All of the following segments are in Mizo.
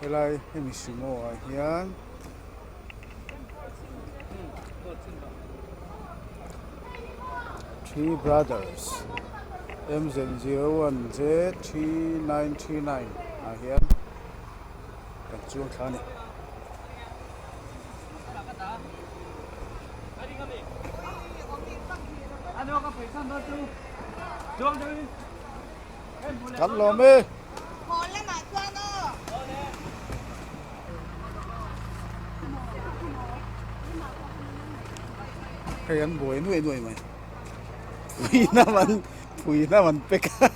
Helai hemi sumo ah hian Three Brothers M001J 3939 ah hian kan chuang thla a ni. Kan lawm e. Hei an buai nuai nuai mai. Pui na man pui na man pek a.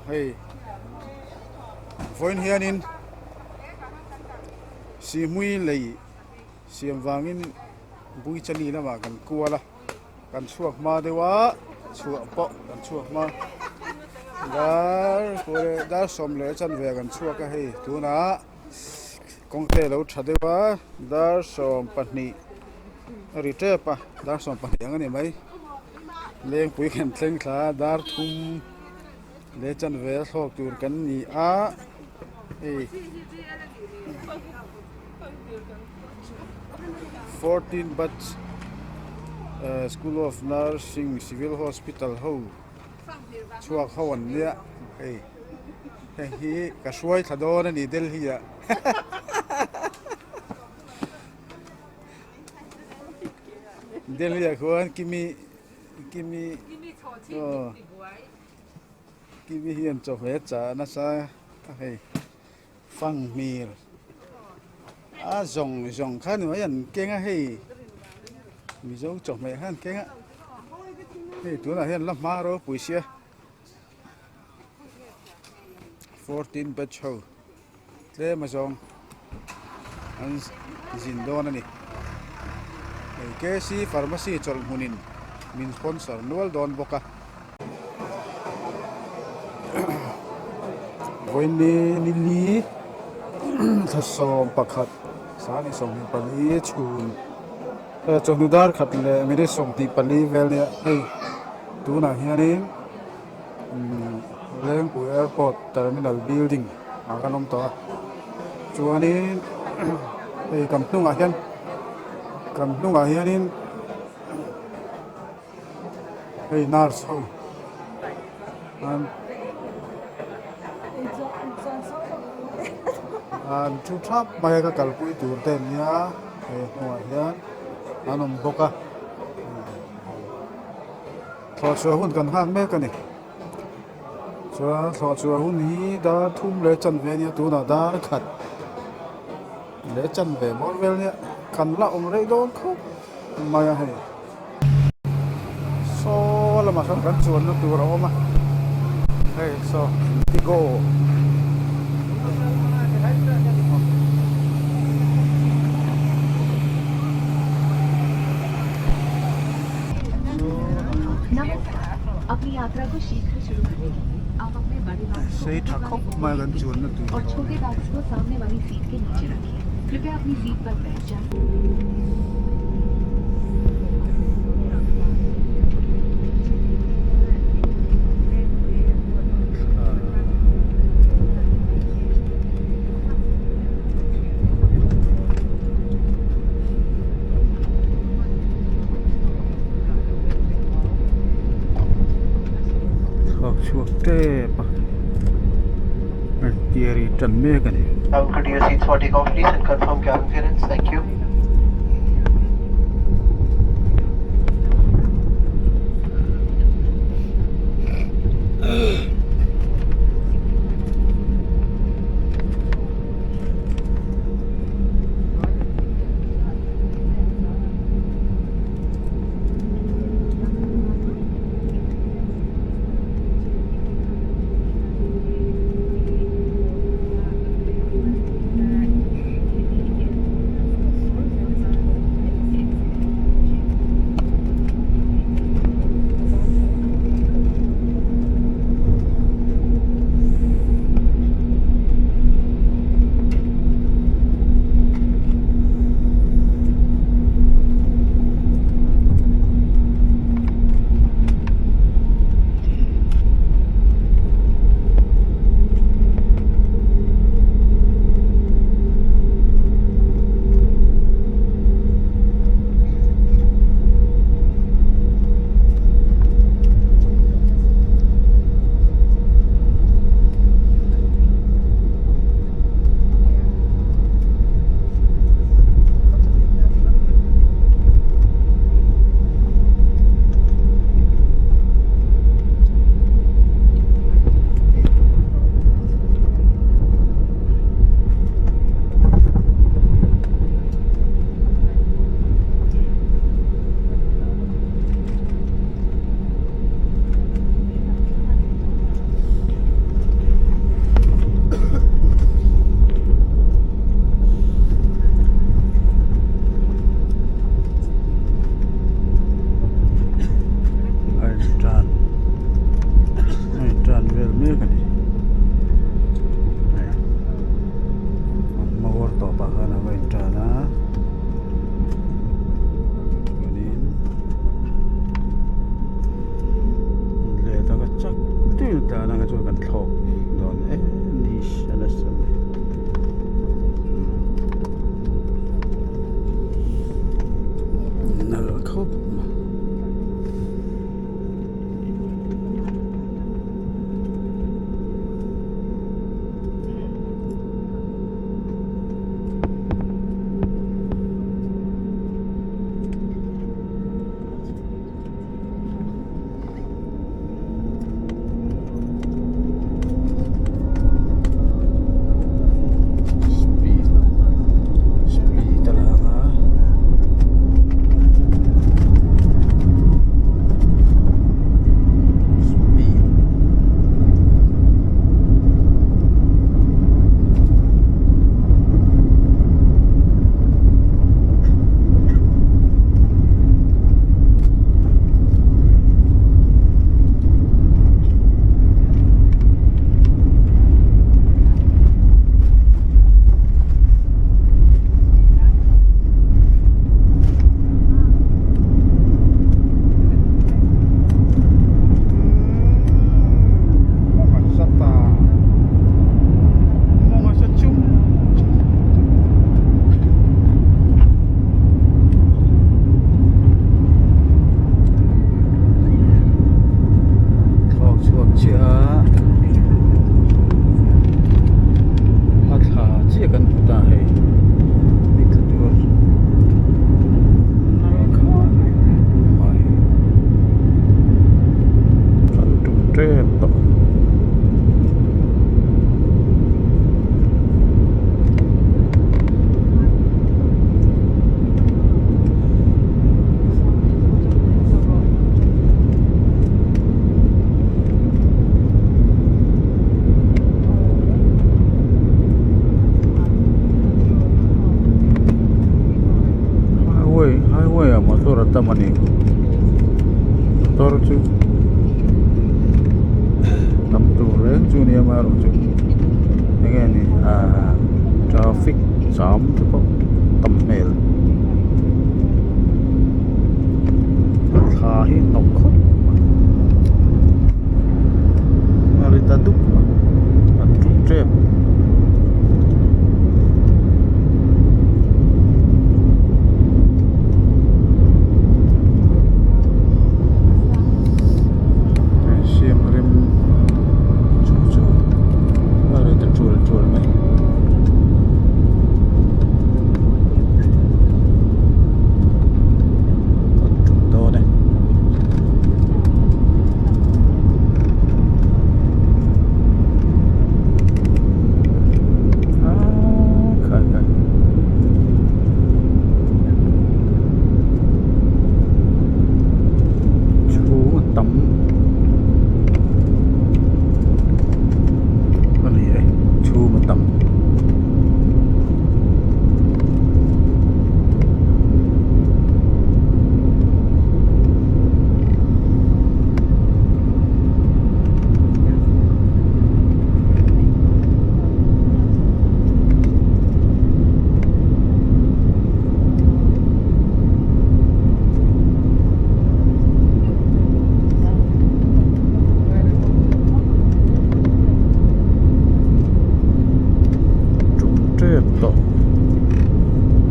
Hei vawiin hianin sihmui lei siam vangin Buichali lamah kan kual a kan chhuak hma deuh a chhuah pawh kan chhuak hma dar dar sawm leh chanve kan chhuak a hei tunah kawng te alo tha deuh a dar 12 a ri tep a dar 12 ang a ni mai lengpui kan thleng thla a dar thum leh chanve a thlawk tur kan ni a hei 14 batch school of nursing civil hospital ho chhuak ho an nia hei. Hei hi ka hruai thla dawn a ni Delhi ah Delhi ah khuan Kimi Kimi aw Kimi hian chawhmeh chah nasa a hei fanghmir a zawng zawng kha ni mai an keng a hei Mizo chawhmeh kha an keng a hei tunah hian la hma ropui sia. 14 batch ho tlem a zawng an zin dawn a ni hei KC pharmacy chawlh hmunin min sponsor nual dawn bawk a vawiin ni li thla 11 24 chhun chawhnu dar khat leh minute 24 vel nia hei. Tunah hianin Lengpui Airport Terminal Building ah kan awm tawh a chuanin hei kan hnungah hian kan hnungah hianin hei nurse ho an an thu thap mai a ka kalpui tur te an nia hei hnungah hian an awm bawk a. Thlawhchhuah hun kan nghak mek a ni. Chuan thlawhchhuah hun hi dar thum leh chanve a nia tunah dar khat leh chanve bawr vel nia kan la awm rei dawn khawp mai a hei. Saw lamah sawn kan chuanna tur a awm a hei saw Indigo. Sei tha khawp mai a kan chuanna tur Thawk chhuak tep a hei theory tan mek a ni. Uncle to your seats for takeoff please and confirm cabin clearance. Thank you. Highway highway ah motor a tam a ni motor chu tam tur reng chu a ni amaherawhchu enge ni ahh traffic jam te pawh tam hmel thla hi hnawk khawp mai a ri ta dup a an tum tep. Siam rem chu chu a ri ta tul tul mai. Kan tum dawn e. Chhung a tam a ni e chhum a tam. Tum tep tawh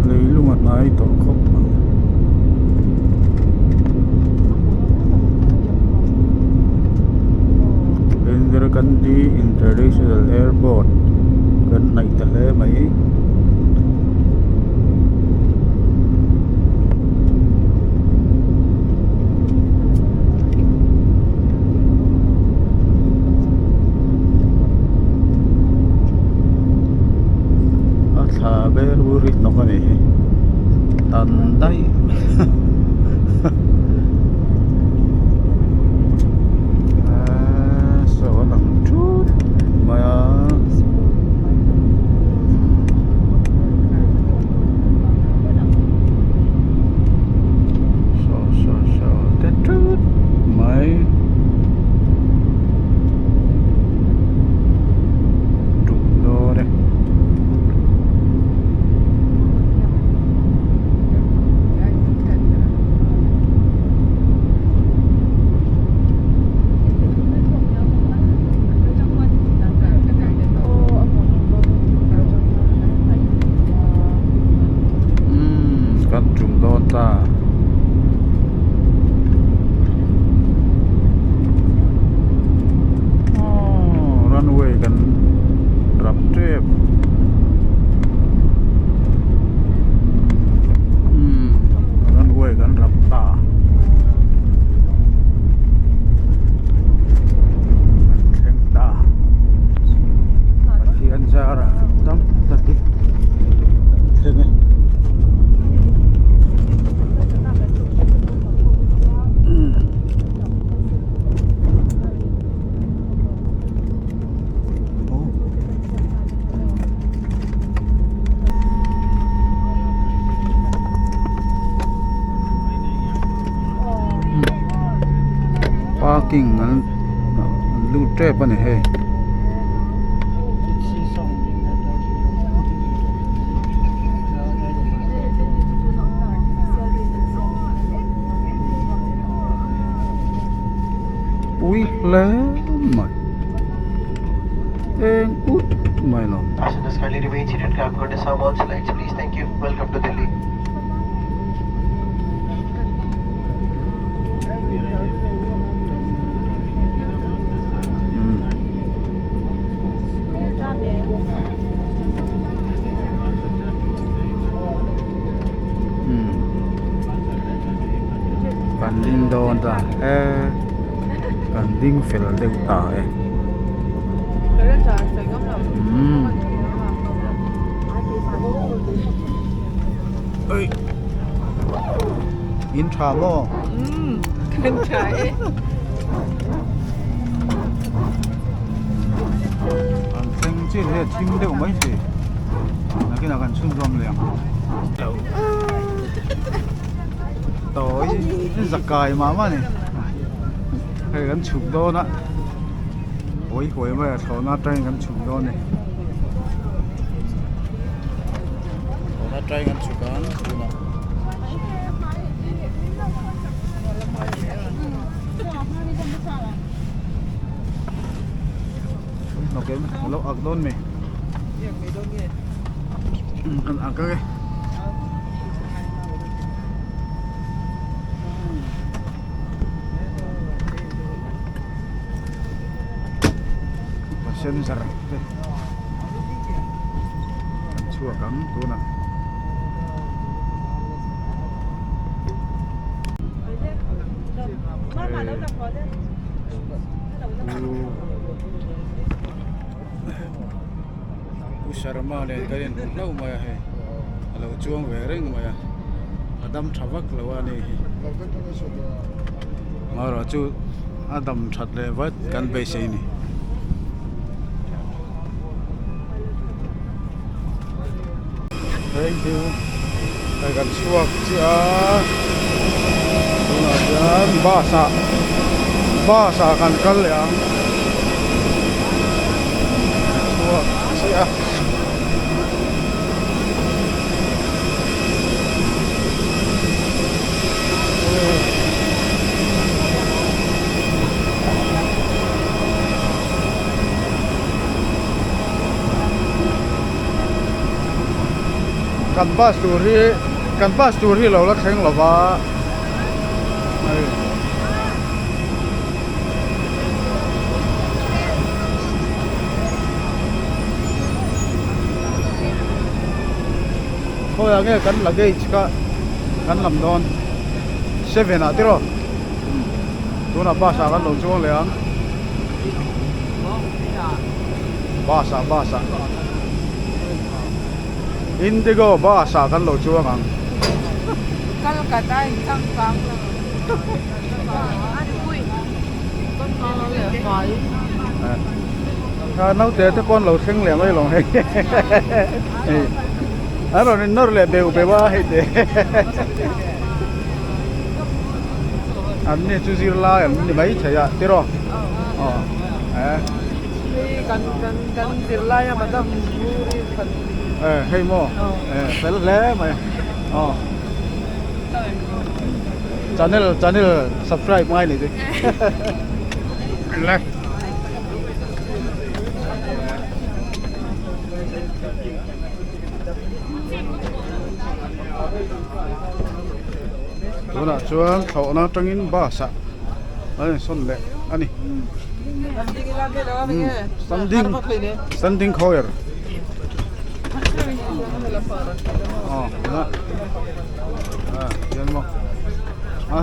leilung a hnai tawh khawp mai. Indira Gandhi International Airport kan hnaih ta hle mai. A thla ber bur hi hnawk a ni hi tan daih aaa saw a lang thut mai a. Saw saw saw te thut mai tum dawn e. Umm kan tum dawn ta. Aww runway kan rap tep. Umm runway kan rap ta. Kan thleng ta. Pathian zarah tam takin kan thleng e. Parking an lut tep a ni hei. Pui hle mai eng ut mai lo. Passengers kindly remain seated. Cabin crew disarm all slides, please. Thank you. Welcome to Delhi. Kan ding dawn ta e kan ding fel deuh ta e umm ui in tha maw umm kan tha e an thleng chiah hi a thim deuh mai thei nakinah kan chhunzawm leh ang. Tawi zakai mah mah a ni. Hei kan chhuk dawn a, hawi huai mai a thlawhna atangin kan chhuk dawn a ni. Thlawhna atangin kan chhuk ang tunah. Hnawk em a lo ak dawn mai. Kan ak ang e. Passenger te an chhuak ang tunah. Pu Sharma nen kan inhmu hlauh mai a hei a lo chuang ve reng mai a a dam tha vak lo a ni hi amaherawh chu a dam that leh vat kan beisei a ni. Thank you hei kan chhuak chiah a tunah hian bus ah bus ah kan kal leh ang kan chhuak chiah a. Kan bus tur hi kan bus tur hi lo la thleng lo va hei khawiah nge kan luggage kha kan lam dawn seven ah tiraw tunah bus ah kan lo chuang leh ang. Bus ah bus ah Indigo bus ah kan lo chuang ang. Calcutta in changkang lo. Kha naute te pawn lo thleng leh mai lo hei. An rawn in nawr leh beuh beuh a hei te. An ni chu zirlai an ni mai thei a tiraw aw eh Hei kan kan kan zirlai a madam Nguri khan eh hei maw eh fel hle mai aw channel channel subscribe ngai ni chu le. Tunah chuan thlawhna atangin bus ah an insawn leh a ni. Standing standing choir aw a hian maw a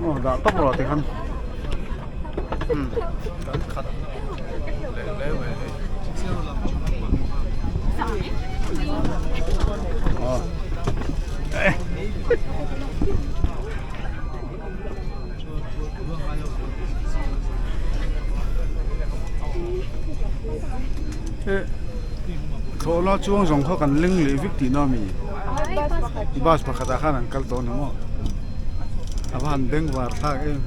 aw dah tawp rawh tikhan kan khat leh hle mai hei aw eh thlawhna chuang zawng kha kan leng leh vek tihna a mi bus pakhatah khan an kal dawn a maw a va han beng var thlak em.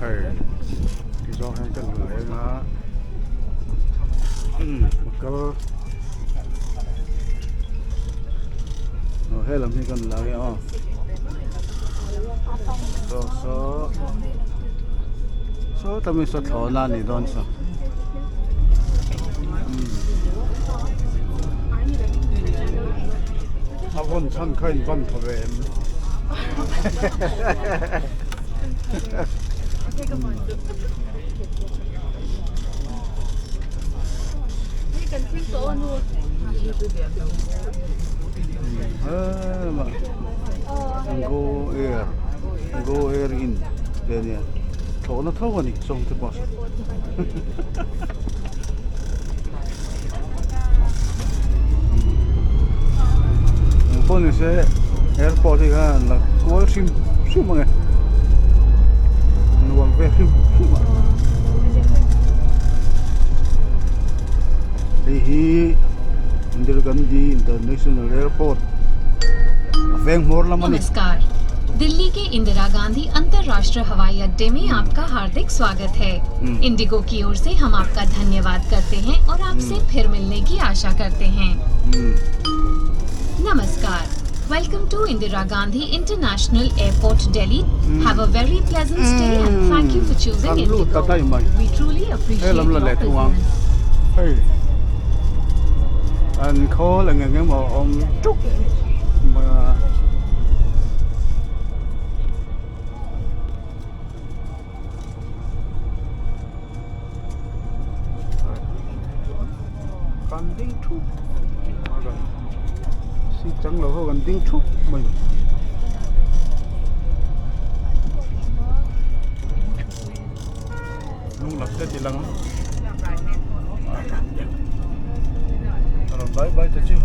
Hei ti zawng hian kan hmu leh eng a kal aw helam hi kan la nge aw saw saw saw tami saw thlawhna a nih dawn saw. A vawn chhan kha in vawn thaw ve em? Go Air Go Air Inn te a nia thlawhna tho a ni chawngte bus. Engpawh ni se airport hi khan la kual hrim hrim ang e. ve hrim hrim a hei hi Indira Gandhi International Airport a veng hmawr lam a ni. नमस्कार दिल्ली के इंदिरा गांधी अंतर्राष्ट्रीय हवाई अड्डे में आपका हार्दिक स्वागत है इंडिगो की ओर से हम आपका धन्यवाद करते हैं और आपसे फिर मिलने की आशा करते हैं नमस्कार welcome to Indira Gandhi International Airport Delhi have a very pleasant stay and thank you for choosing Kan lut ta Indigo daih mai. We truly appreciate lam la your leh thung ang. Business Hei an khawl eng eng emaw a awm tuk mai a. Kan ding thup seat chang lo ho kan ding thup mai. Hnung lam te ti lang a a rawn bai bai ta chu.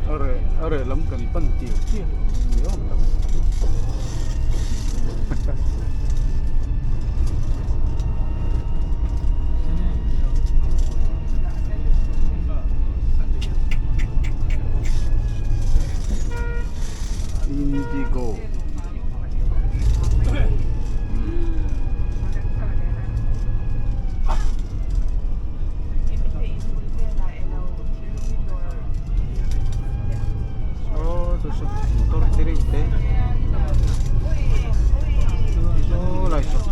A reh a reh lam kan pan tial tial ni awm tak a ni. Indigo. Aw chu chu motor te reuh te saw lai saw.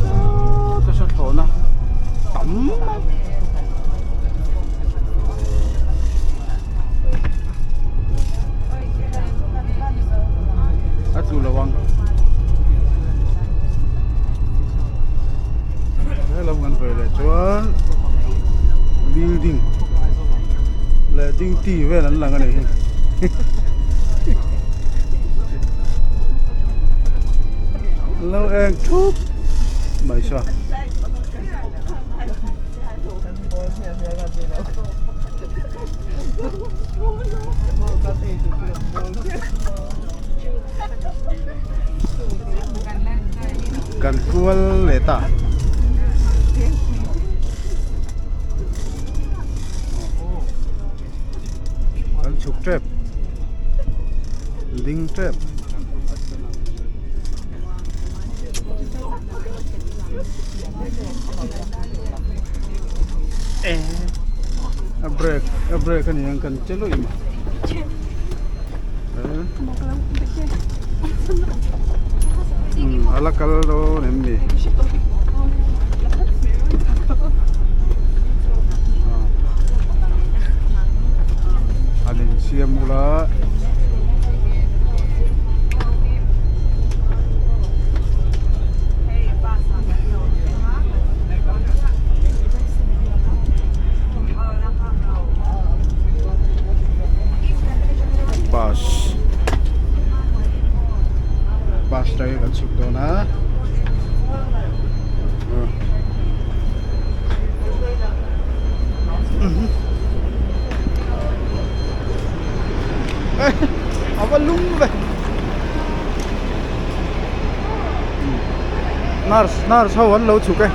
Saw te saw thlawhna tam mai. A tlu lo ang. Helam kan vawi leh chuan building leh duty vel an lang a nih hi. An lo eng thup mai sa. Kan kual leh ta. Kan chhuk tep. Ding tep. A break a break a ni ang kan che luih mai. A la kal dawn em ni? An insiam ula. Bus bus atangin kan chhuk dawn a a va lung ve nurse nurse ho an lo chhuk e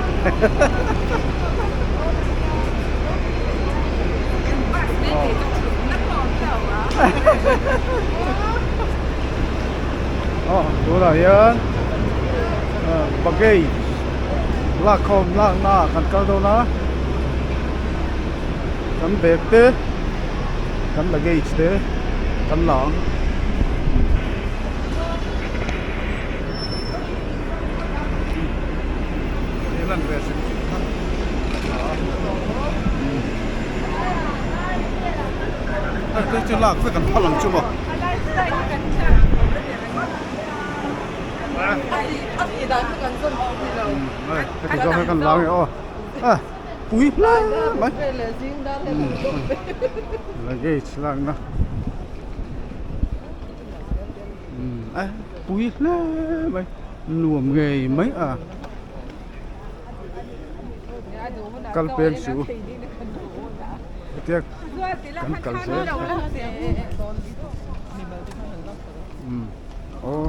aw tunah hian baggage lakkhawm lakna ah kan kal dawn a kan bag te kan luggage te kan la ang. Chu lak vek an phal ang chu maw. Ti zawng hian kan la ange aw. A pui hle mai. Luggage lakna. A pui hle mai. Nuam ngei mai a. Kal peng suh u. Hetia kan kal zel kha. Aw.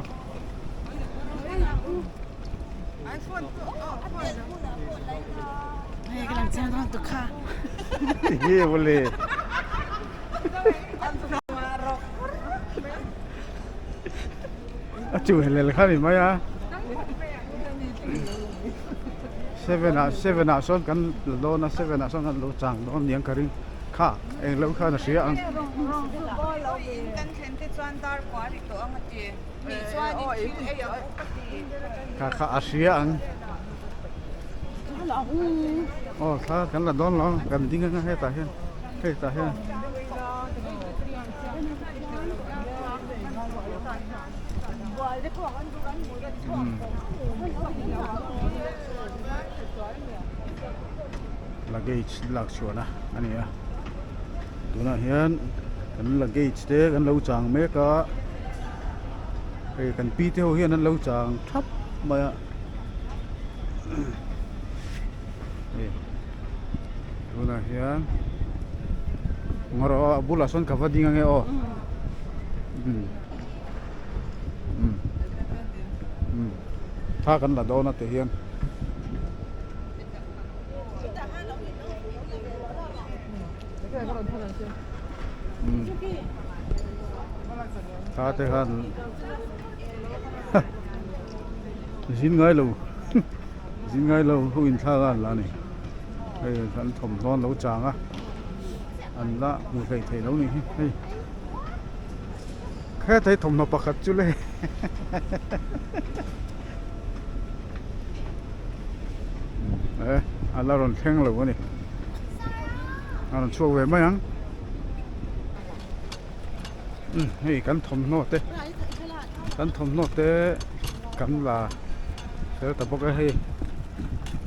Ye bole. A chu helel kha ni mai a. Seven ah seven ah sawn kan la dawn a seven ah sawn kan lo chang dawn niang ka ring kha eng lo khan a hria ang. Kha kha a hria ang. Aw thla kan la dawn lo kan ding anga hetah hian hetah hian. Luggage lak chhuahna a ni a tunah hian kan luggage te kan lo chang mek a hei kan pi te ho hian an lo chang thap mai a hei tunah hian ngarawh a bulah sawn ka va ding ange aw. Thla kan la dawn a ti hian. Thla te khan zin ngai lo zin ngai lo ho in thla khan la a ni hei an thawmhnaw an lo chang a an la hmu hlei thei lo ni hi hei. Heta hi thawmhnaw pakhat chu le e a la rawn thleng lo a ni a rawn chhuak ve mai ang hei kan thawmhnaw te kan thawmhnaw te kan la fel ta bawk a hei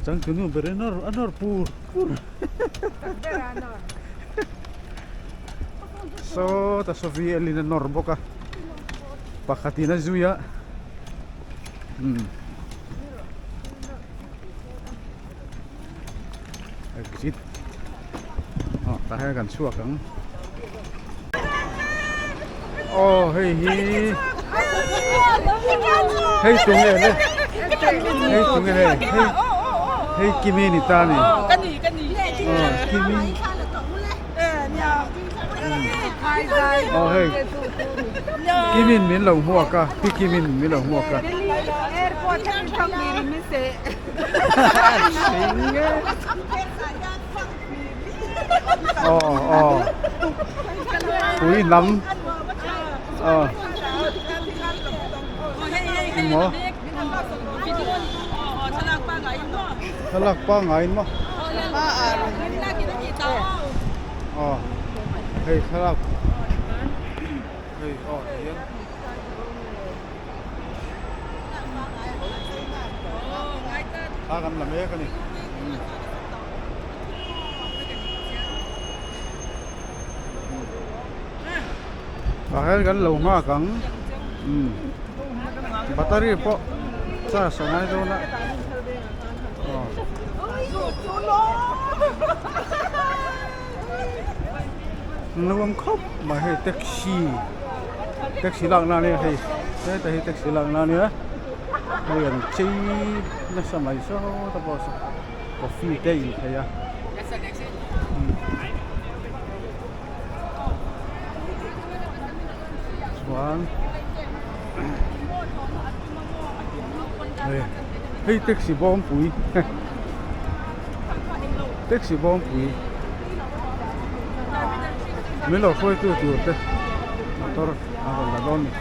changtunu ber in a nawr pur pur. Sawta sawi elin a nawr bawk a pakhatin a zui a umm exit aw tah hian kan chhuak ang aw hei hi hei tunge le hei tunge hei hei hei kimi ni ta ni aw kimi. Aw hei Kimin min lo hmuak a pi Kimin min lo hmuak a aw aw pui lam aw maw thlalak pangngai maw. Aw hei thlalak hei aw ti hian thla kan la mek a ni tah hian kan lo nghak ang umm battery pawh charge a ngai dawn a aw. Nuam khawp mai hei taxi taxi lak na ania hei heta hi taxi lak na ania hei an chei nasa mai saw ta pawh saw coffee te a in thei a chuan hei taxi bawngpui taxi bawngpui min lo hruaitu tur te motor a rawn la dawn a ni.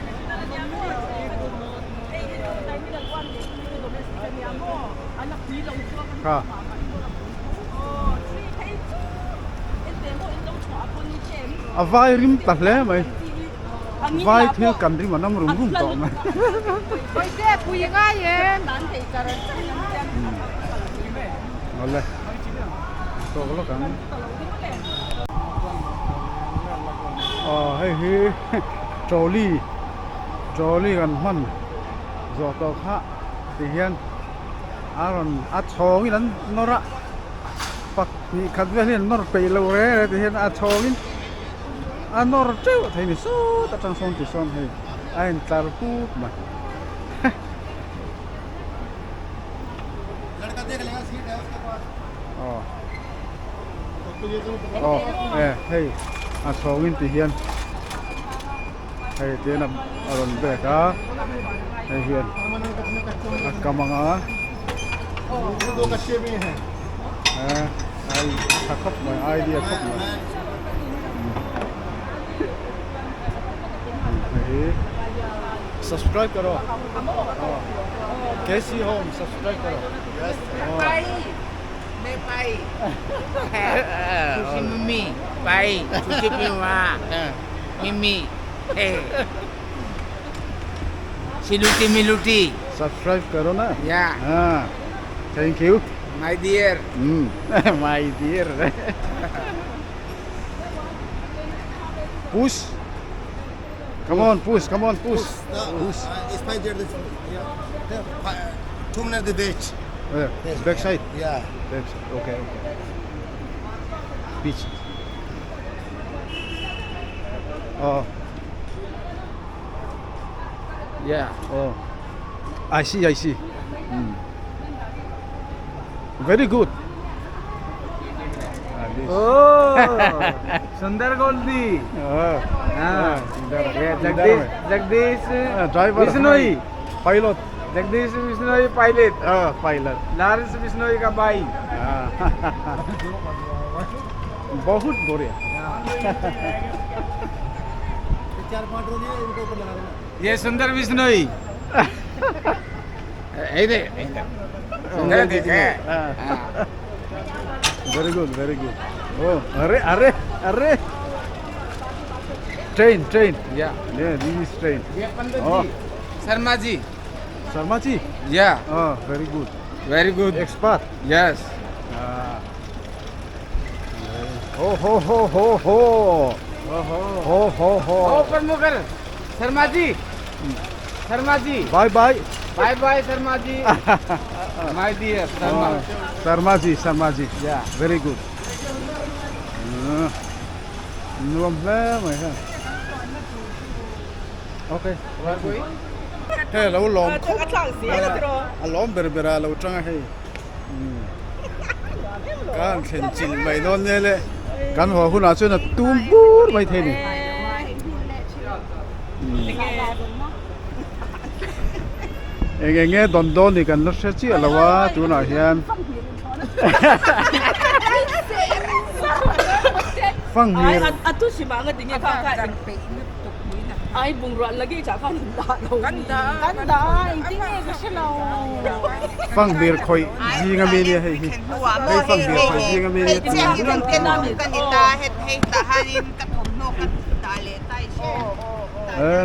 Kha. A vai rim ta hle mai vai thil kan rim a nam rum rum tawh mai. Awle tawk lawk ang. Aw hei hi trolley trolley kan hman zawh tawh kha ti hian a rawn a chhawngin an nawr a pahnih khat vel hi an nawr peih lo reng reng ti hian a chhawngin a nawr teuh thei ni sawt atang sawn ti sawn hei a intlar pup mai. Aw aw e hei a chhawngin ti hian hei tihian a rawn bek a hei hian a kam ang a e ai tha khawp mai idea khawp mai hei hi subscribe ka rawh. KC Home subscribe karo. Pai me pai sushi mimi pai sushi piwa mimi siluti miluti Subscribe karo na. Yeah. Ah, thank you. My dear. My dear. Push. Come on, push. Come on, push. Push. Spider, yeah. 2 minutes the beach. Back side. Yeah. Back side. Okay. Beach. Oh. Yeah. Oh. I see, I see. Very good. Ah, this. Oh, Sundar Goldie. Ah, हाँ. yeah, Jagdish Jagdish driver. Bishnoi. Pilot. Jagdish Bishnoi pilot. Ah, pilot. Lawrence Bishnoi का भाई. Ah. बहुत बढ़िया. चार पांच रोज है इनको ऊपर लगा देना. ये सुंदर बिश्नोई. इधर इधर सुंदर दिखे. Ah. Very good, very good. Oh, अरे अरे अरे. Train, train. Yeah. Yeah, this is train. ये पंडित Oh. जी शर्मा ji. Sharma ji. Yeah. Oh, very good. Very good. Expert. Yes. Ah. हो हो हो हो हो हो हो हो. ओ प्रमुखर शर्मा जी शर्मा ji. Bye bye. Bye bye Sharma ji my dear Sharma. Sharma ji, Sharma ji. Yeah. Very good. Nuam hle mai ha. Okay. Hei lo lawm khawp a lawm ber ber a lo tang a hei. Kan thlen chilh mai dawn nia le kan haw hunah chuan a tum bur mai thei a ni. Eng eng nge dawn dawn ni kan la hre chiah lo a tunah hian fanghmir fanghmir khawih zing ami nia hei hi hei fanghmir khawih zing ami nia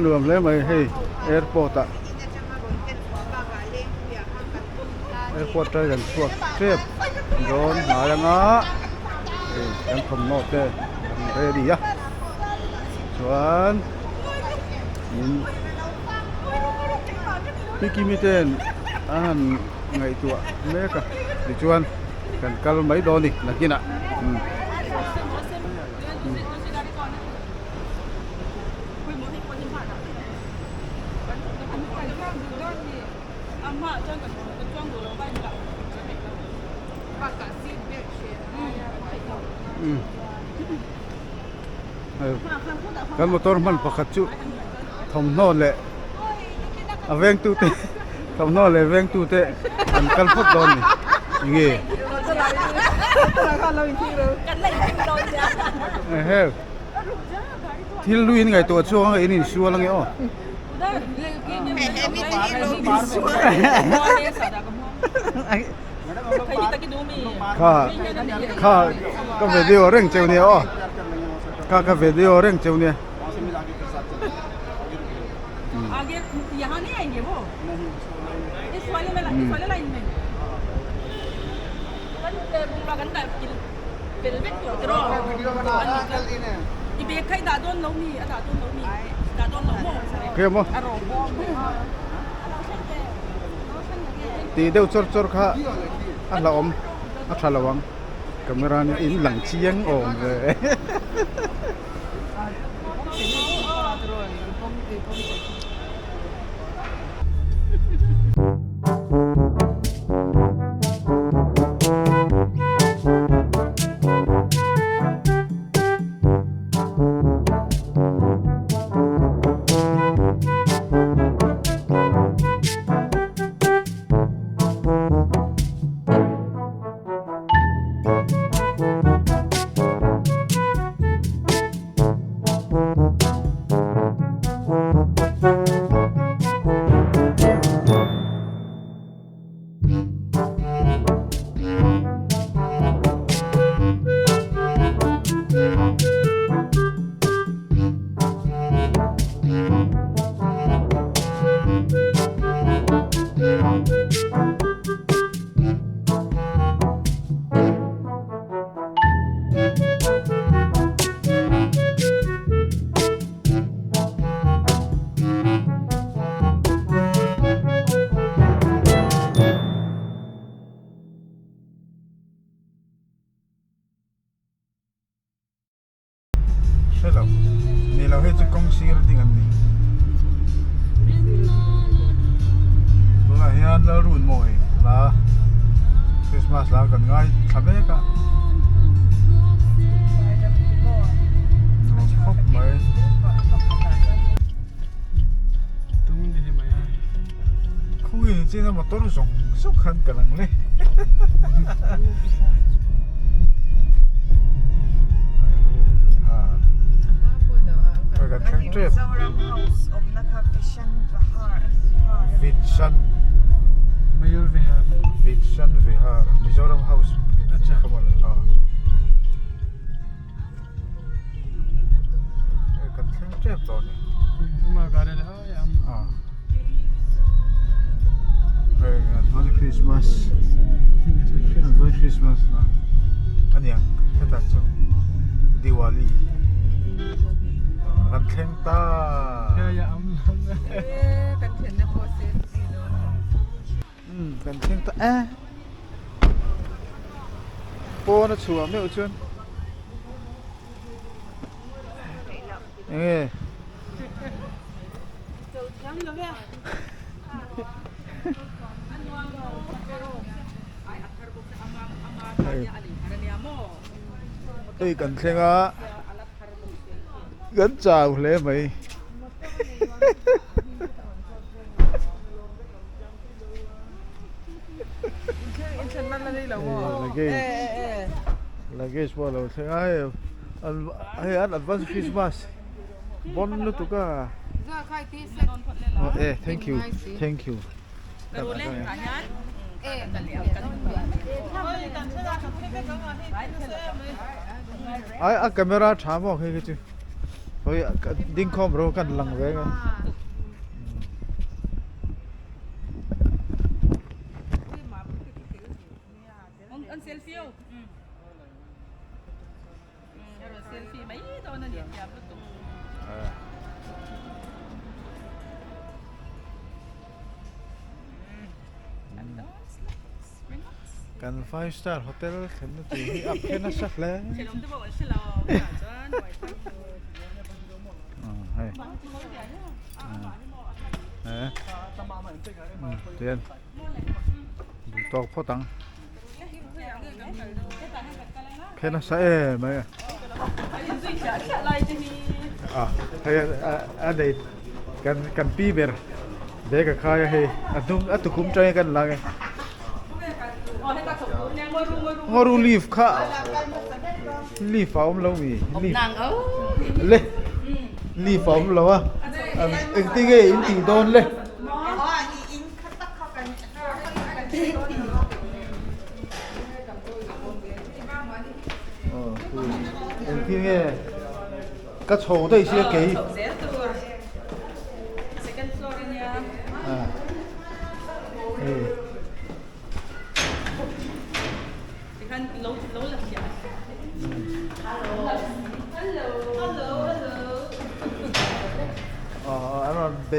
nuam hle mai hei airport ah airport atang kan chhuak tep dawn hnai anga hei kan thawmhnaw te kan ready a chuan min pikimi ten a han ngaihtuah mek a tichuan kan kal mai dawn a ni nakinah umm. Kan motor hman pakhat chu thawmhnaw leh a vengtu te thawmhnaw leh vengtu te an kal phawt dawn a ni enge ehe thil luiin ngaihtuah chuang a in insual ange aw. Kha kha ka video reng cheu nia aw kha ka video reng cheu nia. Khe maw? Tih deuh chawr chawr kha a hlauhawm a tha lo ang camera nen in lang chiang awm ve. Hre lo. Ni lo hei chu kawng sir ding an ni. Tunah hian Lalrunmawi hla Christmas hla kan ngai thla mek a. Nuam khawp mai. Khawi chin a motor zawng zawng khan ka lang le. Vidshan Mayur Vihar Vidshan Vihar Mizoram House Come on ah Kan thleng tep tawh ni ah Hei advance Christmas advance Christmas na aniang hetah chu Diwali kan thleng ta kan thleng ta e pawn a chhuah meuh chuan enge Hei kan thleng a kan chau hle mai luggage pawh a lo thleng a hei hei an advance Christmas bon lutuk a e thank you thank you ai a camera tha maw khi khi chu hei ding khawm ro kan lang ve ang Kan five star hotel thlenna tur hi a phe nasa hle. Hei. Tian. Duh tawk phawt ang. Phe nasa em mai a. A hei a nei kan kan pi ber bag a khai a hei a hnung a tukhum tangin kan lang e. Ngaw leaf kha leaf a awm lo mi leaf le leaf a awm lo a engtin nge in tih dawn le. Engtin nge ka chho daih sia kei.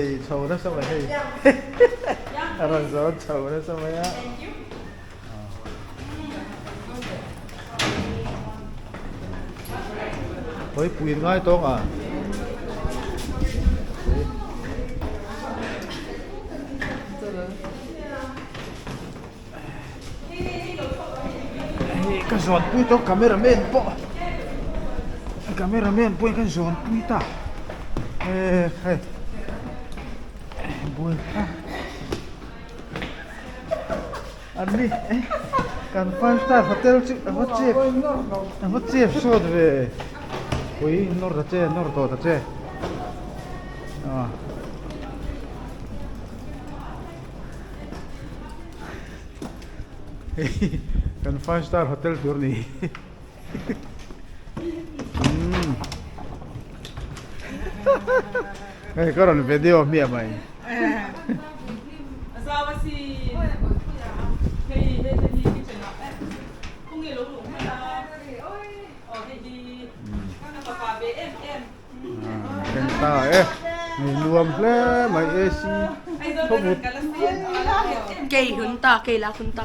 chei chho nasa mai hei a rawn zawn chho nasa mai a. Hawi pui ngai tawng a. Hei ka zawn pui tawh camera man pawh camera man pawh in ka zawn pui ta hei buai thlak an ni kan five star hotel chu a va chep a va chep sawt ve pui nawr ta che nawr tawh ta che ah. Hei kan five star hotel tur ni hi umm hei ka rawn video hmiah mai. Thleng ta e nuam hle mai AC thaw vut Kei hun ta kei lak hun ta.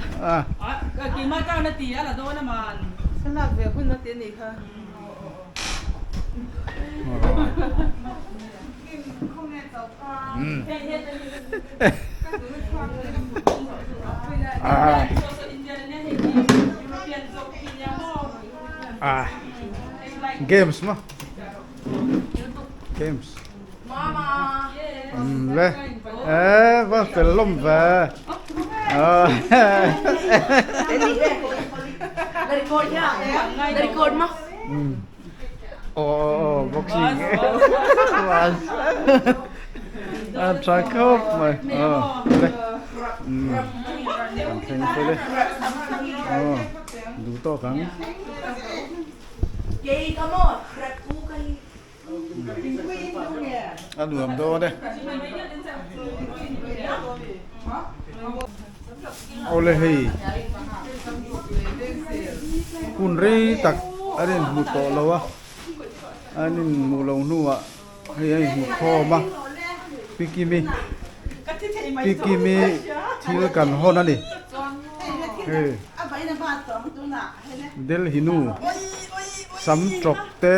Games maw games umm le eh va fel lawm ve aw aw boxing a tha khawp mai aw le umm kan thleng fel e aw duh tawk ang. A nuam dawn e. Awle hei hun rei tak an inhmu tawh lo a, an inhmu lo hnuah hei a inhmu khawm a, Pi Kimi Pi Kimi thil kan hawn a ni hei. Delhi nu sam tawk te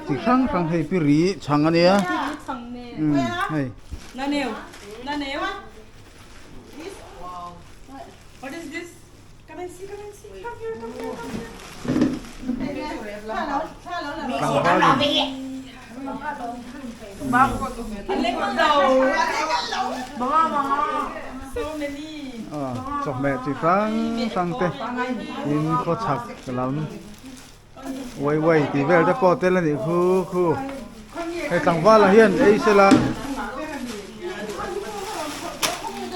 chi hrang hrang hei pi ri chhang a nia umm hei. Chawhmeh chi hrang hrang te tin khawchhak lam uai uai tih vel te pawh tel a nih khu khu hei tlangval ah hian ei sela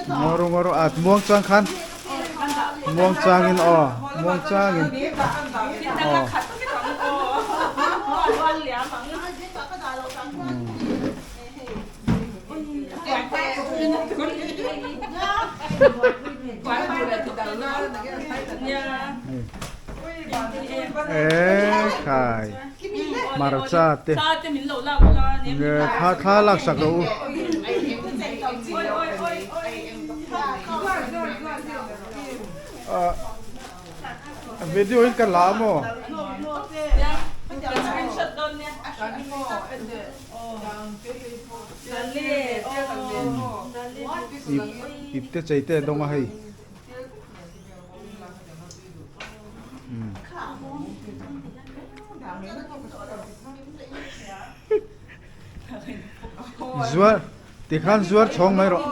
ngaw rawh ngaw rawh a muang chang khan muang changin aw muang changin aw. Ekhai hmarcha te thla thla lak sak rawh u. Video in ka la maw? Ip ip te chei te dawng a hei. Zuar tikhan zuar chhawng mai rawh.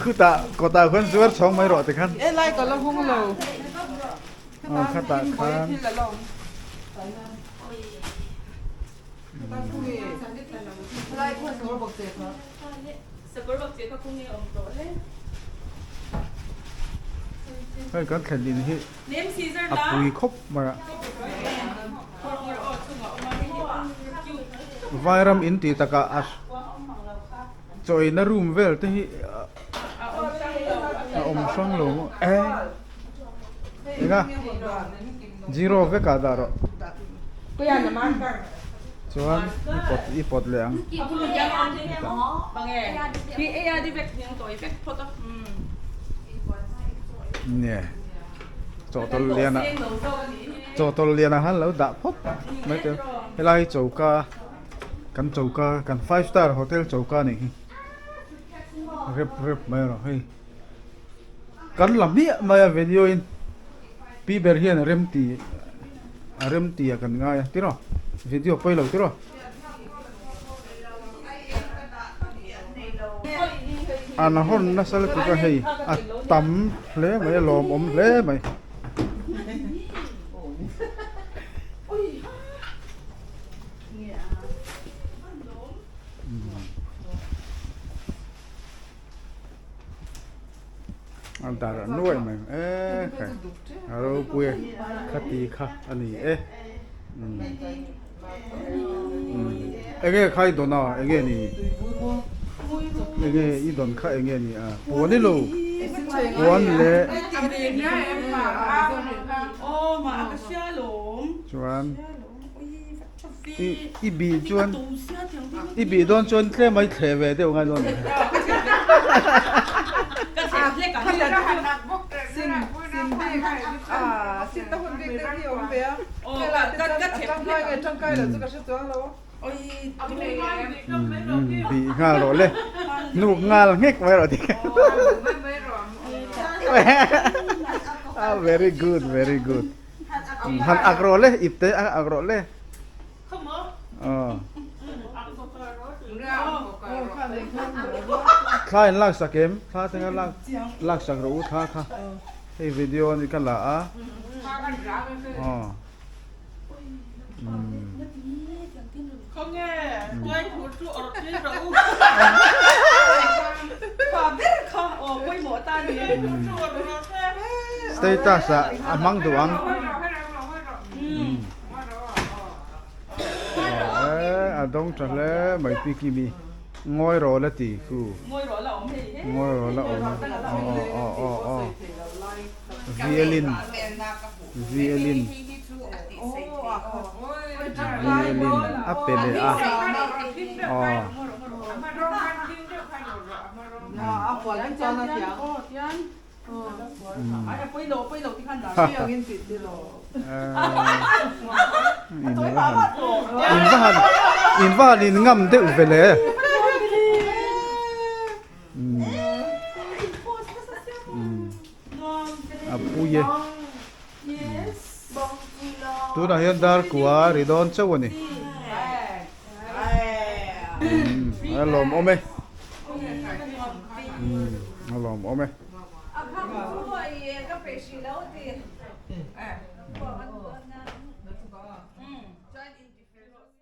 Khutah kawtah khuan zuar chhawng mai rawh tikhan. Aw khatah khan Hei kan thlen in hi a pui khawp mai a Vairam in tih takah a chawina room vel te hi a awm hrang lo maw eh. Enga? Zero vek ah dah rawh. Chuan i pawt i pawt leh ang. Nge chawhtawlh lian ah chawhtawlh lian ah khan lo dah phawt mai teh helai hi choka kan choka kan five star hotel choka a nih hi rep rep mai erawh hei kan la hmiah mai a video in. Pi ber hian a rem ti a rem ti a kan ngai a tiraw video pawi lo tiraw an hawn nasa lutuk a hei a tam hle mai a lawmawm hle mai. A dar a nuai mai e khai a ropui e khati kha a ni e umm enge kha i dawn a enge ni enge i dawn kha enge ni a puan i lo puan leh chuan i i bih chuan i bih dawn chuan tlem a i thleh ve deuh ngai dawn bih nghal rawh le hnuk nghal nghek mai rawh tikhan very good very good. Han ak rawh le ip te a ak rawh le. Thla in lak sak em? Thla te kha lak lak sak rawh u thla kha. Hei video ani ka la a. Aw. Status ah a hmang duh ang. A dawng tha hle mai pi Kimi. Ngawi rawh la ti khu. Ngawi rawh la awm. Aw aw aw aw. Violin. Violin Violin a pe leh a aw. In va han in va han in va han in ngam deuh ve le. A pui e. Tunah hian dar kua ri dawn chauh a ni. A lawmawm e. A lawmawm e.